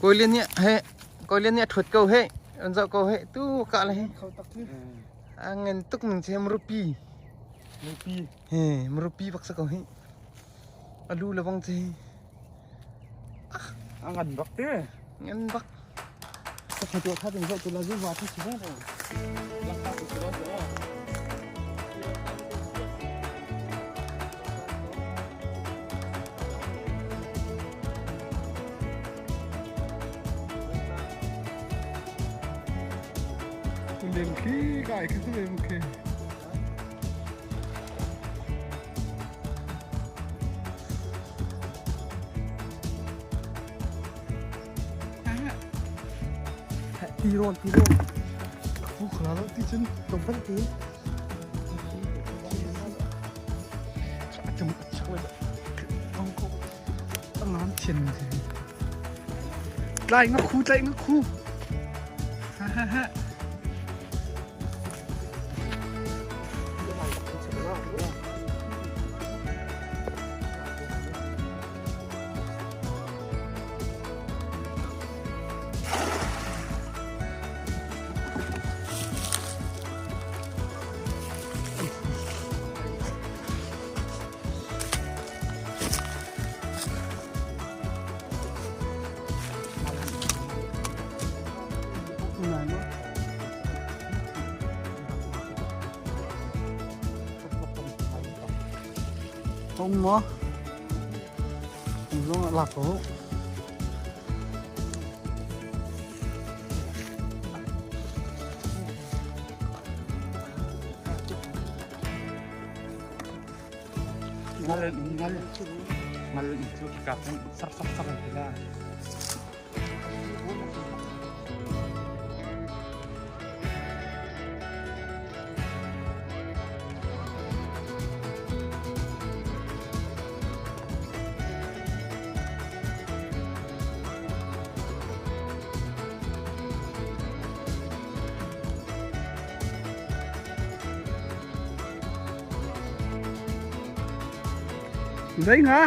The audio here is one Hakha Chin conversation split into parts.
Kawi Lian nih he Kawi Lian nih a ṭhuat ko he an zoh ko he tu kah le he a ngan tuk ning che murupi Murupi he murupi bak sa ko hi a lu le bang che a ngan bak te ngan bak ka tu kha ding zoh tu la zu wa thi si ba Len khi kai khi se mu khi. Ti rawn ti rawn. Pu khla lo ti cun tom pan ti. Chum chak le tong ko ngam chin. Tlai nga khu tlai nga khu. Ha ha ha. Ông maw? Zong ah lak ko. Ngal ngal ngal cu ka sar sar sar ti la. Zei nga?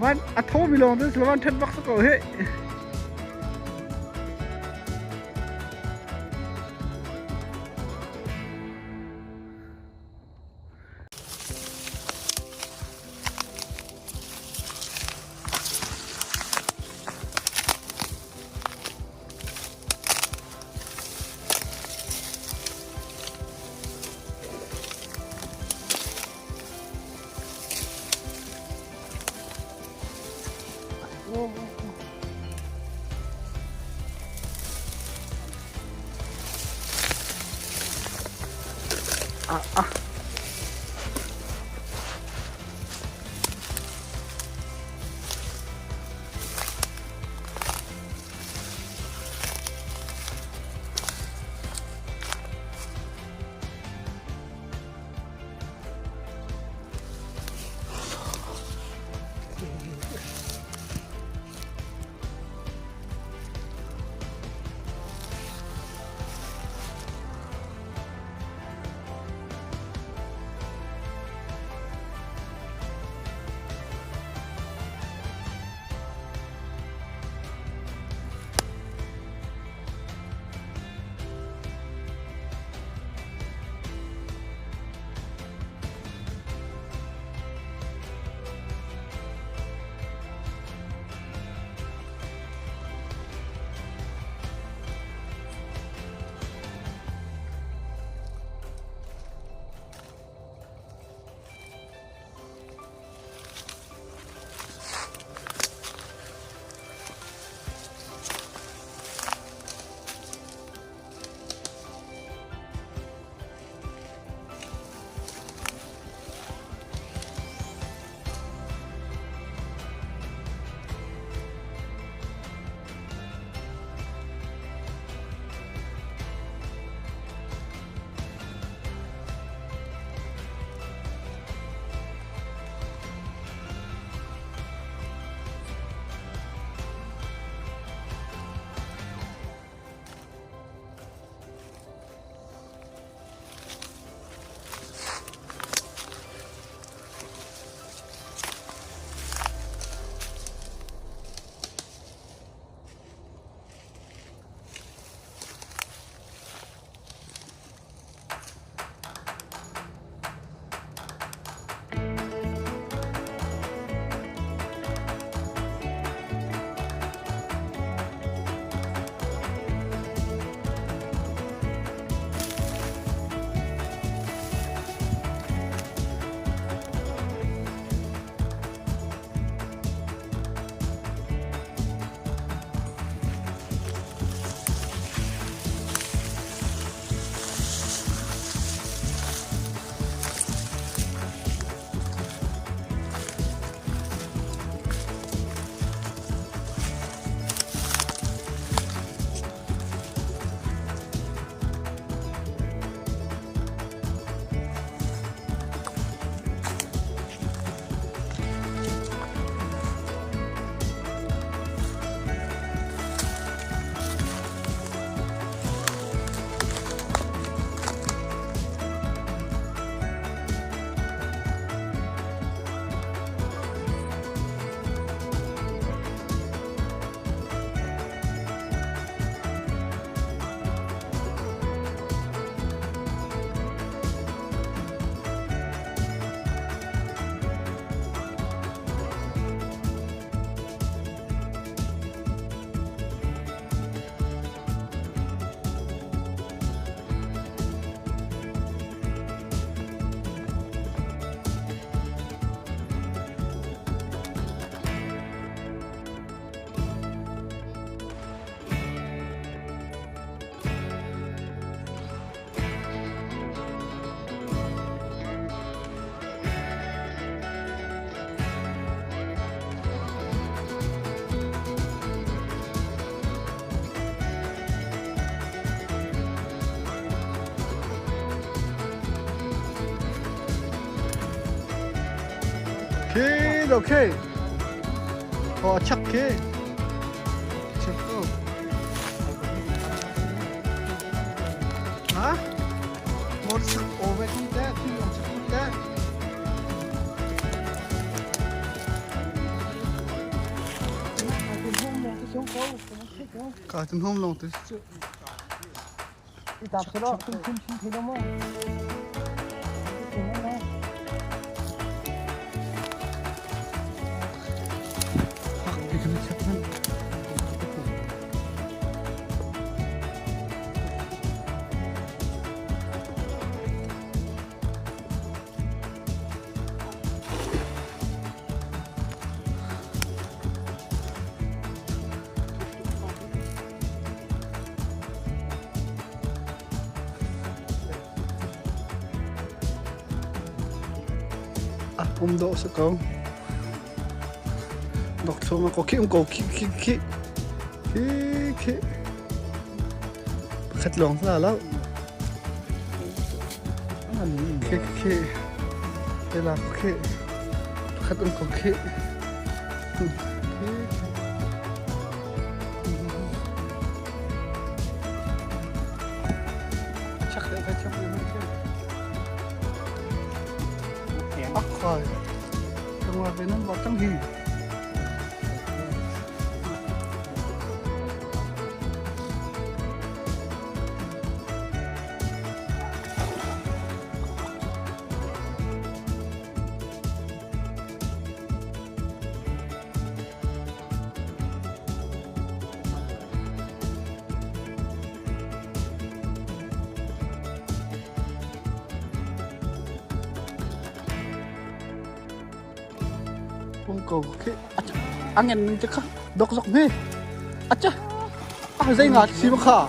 Van a tho mi lawng cu van ṭhat bak si ko hih. Ah, ah. Khi do khi. Ho chak khi. Chak ko. Ha? Mor chak o ve ki te, thi om chak ki te. Ka tum hom long te chu. A um dawh si ko. Dok thluahmah ko khi um ko khi khi khi khi khi pakhat lawng la lo. Khi khi khi la khi pakhat um ko khi khi Bắc rồi Trong ngoài về nó vào trong hì Pung ko khi a ngen ning te kha dok zok mi acha a zei nga si ma kha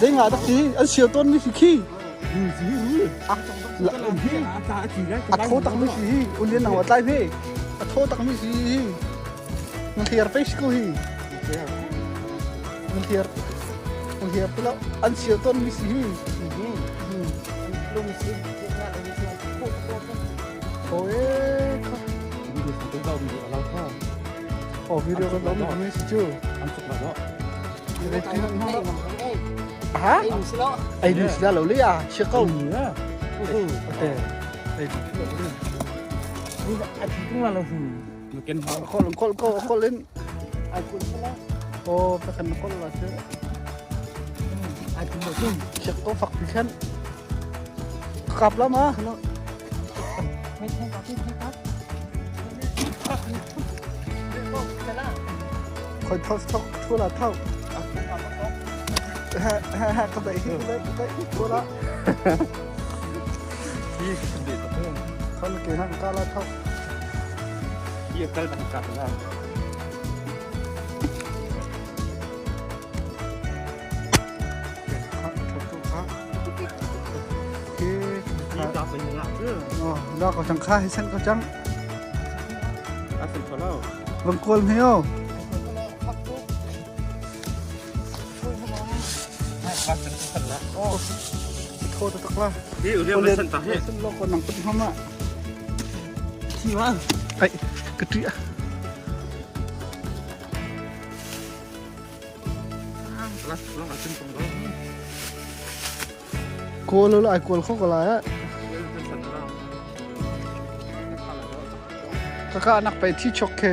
zei nga dak si an sial ton mi si khi a tho tak mi si hi ulien nang wa tlai mi a tho tak mi si hi Nan thiar pei si ko hi. Nan thiar. Nan thiar pula an sial ton mi si hi. Lung si. Ôi kha. Ồ video kan lo mi si chu. Hả? Ai đi la lo le à, chia câu. Ok. Ai đi lo le. Kol kol kol kol in. Oh, pakan kol la chu. Chia ko fak pi khan. Kap la ma. Khoi thau thau thua la thau. Ha ha ha ka dai hi dai dai thua la. Khon ke hang ka la thau. Lo ko chang kha hi san ko chang. Vâng col meo. Tho ta tak la. Lo ko nang put hama. Ai, ka tri. Kawl lo ai kawl kho ko lai ah. Kaka anak pe thi chok ke.